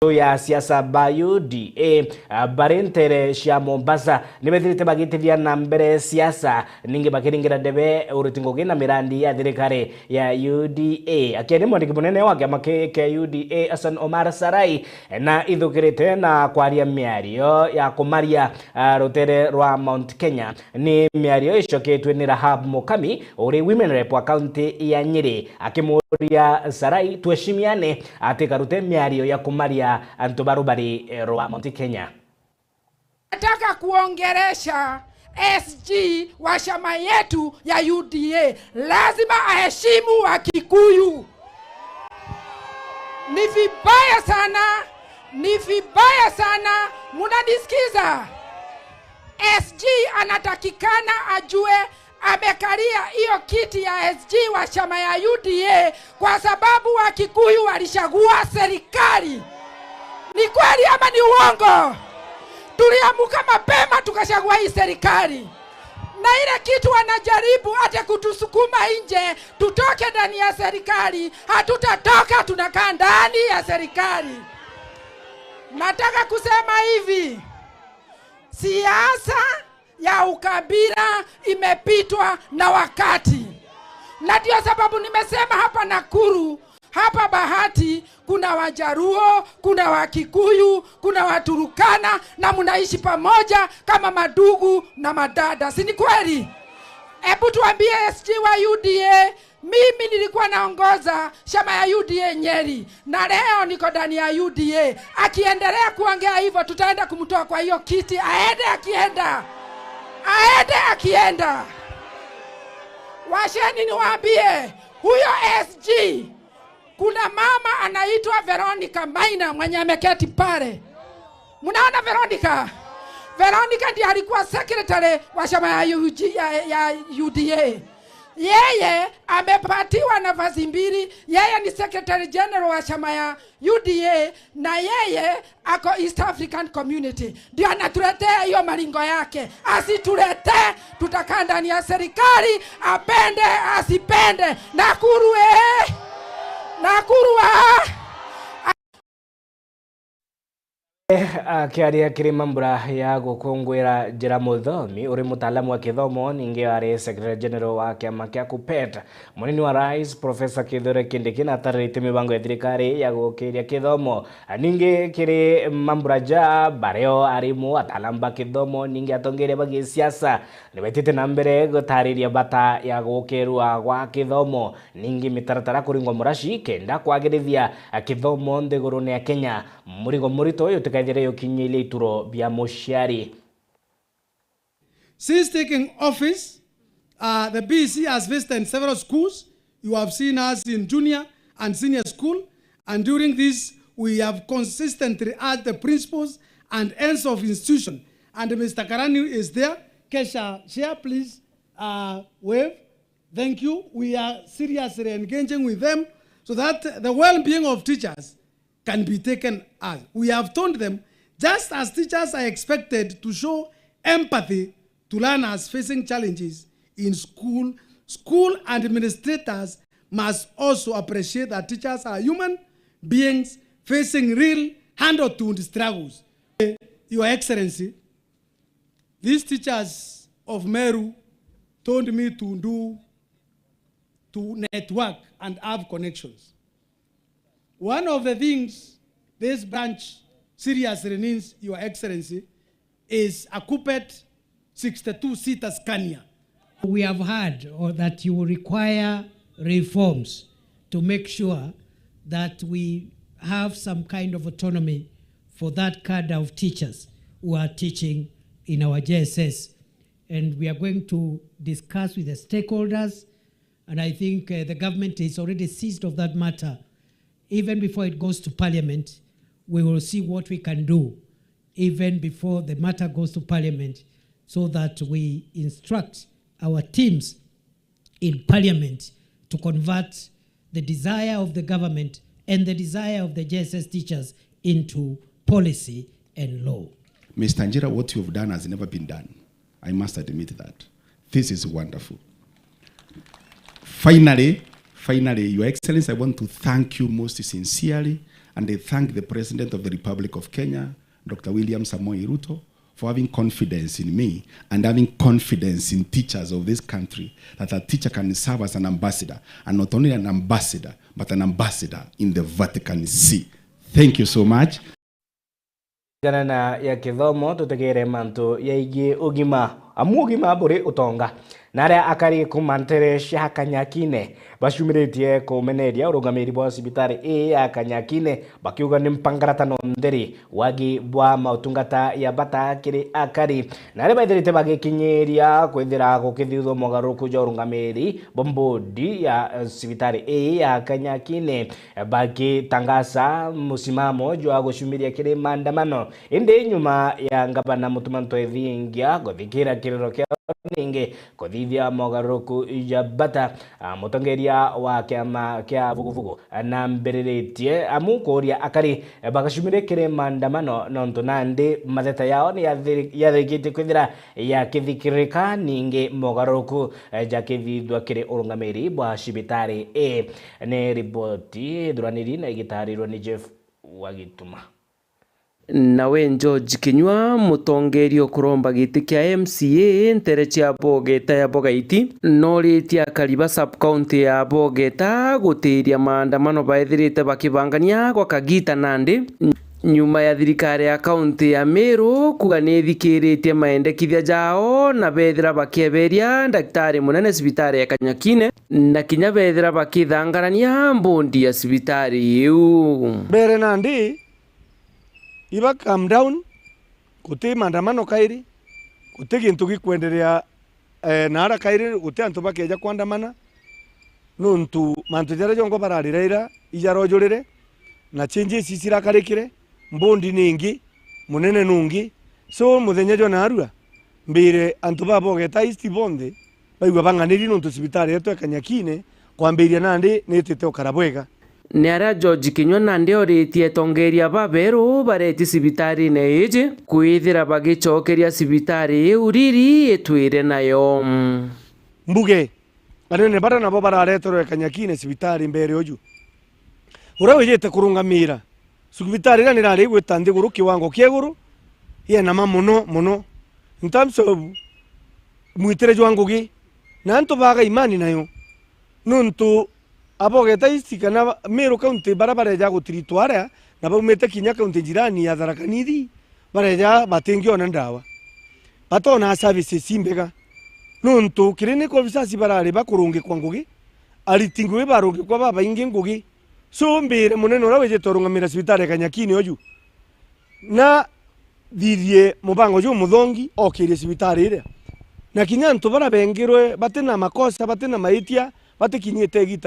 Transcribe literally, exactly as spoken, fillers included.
ya siasa ba U D A, ah, bari ntere cia Mombasa, nibethirite bagitithia na mbere siasa, ningi bakiringira ndebe uriti ngugi na mirandi ya thirikari ya U D A. Akiaria, mwandiki munene wa kiama ki kia U D A, Hassan Omar Sarai, na ithukirite na kwaria miario ya kumaria, ah, rutere rwa Mount Kenya. Ni miario icoketwe ni Rahab Mukami, uri women rep wa kaunti ya Nyeri, akimuria Sarai tuheshimiane, atikarute miario ya kumaria antu ba rubari, eh, rwa Mount Kenya. Nataka kuongelesha S G wa chama yetu ya U D A. Lazima aheshimu Wakikuyu. Ni vibaya sana, ni vibaya sana. Munanisikiza? S G anatakikana ajue amekalia hiyo kiti ya S G wa chama ya U D A kwa sababu Wakikuyu walichagua serikali. Ni kweli ama ni uongo? Tuliamuka mapema tukachagua hii serikali. Na ile kitu wanajaribu hata kutusukuma nje, tutoke ndani ya serikali, hatutatoka, tunakaa ndani ya serikali. Nataka kusema hivi, siasa ya ukabila imepitwa na wakati. Na ndio sababu nimesema hapa Nakuru, hapa Bahati, kuna Wajaruo, kuna Wakikuyu, kuna Waturukana, na mnaishi pamoja kama madugu na madada. Si ni kweli? Hebu tuambie S G wa U D A, mimi nilikuwa naongoza chama ya U D A Nyeri, na leo niko ndani ya U D A. Akiendelea kuongea hivyo, tutaenda kumtoa kwa hiyo kiti, aende akienda, aende akienda. Washeni niwaambie, huyo S G, kuna mama anaitwa Veronica Maina mwenye ameketi pale. Mnaona Veronica? Veronica ndiye alikuwa secretary wa chama ya U G, ya, ya U D A. Yeye amepatiwa nafasi mbili. Yeye ni secretary general wa chama ya U D A, na yeye ako East African Community. Ndio anatuletea hiyo maringo yake. Asituletee, tutakaa ndani ya serikali, apende, asipende. Nakuru eh! Nakuru ah! Akiaria kiri mambura ya gukungwira Njira Muthomi, uri mutaalamu wa kithomo, ningi ari Secretary General wa kiama kia KUPPET, munini wa Rais Professor Kithure Kindiki natariritie mibango ya thirikari ya gukiria kithomo. Ningi kiri mambura ja bario arimu, ataalamu ba kithomo, ningi atongeria ba gisiasa nibetite na mbere gutariria bata ya gukirua gwa kithomo. Ningi mitaratara kuringwa muraci kenda kwagirithia kithomo nthigurune ya Kenya. Murigo murito uyu utikethire yukinyiiria ituro bia muciari. Since taking office, uh, the B E C has visited several schools. You have seen us in junior and senior school, and during this, we have consistently asked the principals and heads of institution. And Mister Karani is there. Kesha, share, please, uh, wave. Thank you. We are seriously engaging with them so that the well-being of teachers can be taken as. We have told them, just as teachers are expected to show empathy to learners facing challenges in school, school administrators must also appreciate that teachers are human beings facing real hand-to-hand struggles. Your Excellency, these teachers of Meru told me to do, to network and have connections. One of the things this branch seriously needs, Your Excellency, is a KUPPET sixty-two seater Scania. We have heard, or that you will require reforms to make sure that we have some kind of autonomy for that cadre of teachers who are teaching in our J S S. And we are going to discuss with the stakeholders, and I think, uh, the government is already seized of that matter. Even before it goes to parliament, we will see what we can do, even before the matter goes to parliament, so that we instruct our teams in parliament to convert the desire of the government and the desire of the J S S teachers into policy and law. Mister Njira, what you have done has never been done. I must admit that. This is wonderful. Finally, finally, Your Excellency, I want to thank you most sincerely And I thank the President of the Republic of Kenya, Doctor William Samoei Ruto, for having confidence in me and having confidence in teachers of this country, that a teacher can serve as an ambassador, and not only an ambassador, but an ambassador in the Vatican See. Thank you so much. Gana na ya kithomo, tutegere mantu yaigii ugima, amu ugima buri utonga. Na aria akari kuma ntere cia Kanyakine bacumiritie kumeneria urungamiri bwa cibitari ii ya Kanyakine, bakiuga ni mpangaratano ntheri, wagi bwa mautungata ya bata kiri akari. Na aria baithirite bagikinyiria kwithira gukithuthwa mogaruruku ja urungamiri bwa mbodi ya, eh, cibitari ii ya Kanyakine, bagitangaza musimamo jwa gucumiria kiri maandamano. Indi nyuma ya ngavana Mutuma M'Ethingia guthikira kiriro kiao ningi kuthithia mogaruruku ja bata, a, mutongeria wa kiama kia vuguvugu nambiriritie amu kuuria akari bagacumiria kiri maandamano, nontu nandi matheta yao ni yathiri-, yathirikitie kwithira yakithikirika, ningi mogaruruku, eh, jakithithua kiri urungamiri bwa cibitari ii. Ni riboti ithuraniri na igitarirwa ni Jeff Wagituma. Nawe George Kinyua, mutongeria ukuromba giti kia M C A ntere cia Bogeta ya Bogaiti, noritie akari ba sub-county ya Bogeta gutiiria maandamano baithirite bakibangania gwa kagita nandi, nyuma ya thirikari ya kaunti ya Meru kuga ni ithikiritie maendekithia jao na bethira bakieberia ndagitari munene cibitari ya Kanyakine, na kinya bethira bakithangarania mbondi ya cibitari iu. Mbere nandi, iba calm down, guti maandamano kairi, guti gintu gikwenderea, eh, naara kairi, guti antu bakeja kwandamana, nontu mantu jaria jonthe bararira ira ijarojurire, na changes icirakarikire, mbondi ni ingi, munene nungi. So, muthenya jwa naarua, mbire antu ba Bogeta East bonthe baigua bang'aniri nontu cibitari yetu ya Kanyakine kwambiria nandi nitite ukara bwega. Ni aria George Kinyua nandi oritie atongeria baberu bareti cibitarine iji kwithira bagicokeria cibitari iu riri itwire nayo. Mbuge, anene baria nabo barareterwe Kanyakine cibitari mbere uju. Uria wijite kurungamira cibitari iria nirari igwita nthiguru kiwango kia iguru, yenama mono mono in terms of mwitire jwa ngugi, na antu baga imani nayo, nontu a Bogeta East kana Meru County baria bareja gutiritwa aria na baumite kinya county jirani ya Tharaka Nithi, bareja batingiona ndawa, batona services imbega, nontu clinical officers barari bakurungikwa ngugi, ariti ngugi barungikwa babaingi ngugi. So, mbire munene uria wijite urungamira cibitari ya Kanyakine uju, na thithie mubango jumuthongi okirie cibitari iria, na kinya antu baria bengirwe batina makosa, batina maitia, batikinyite igita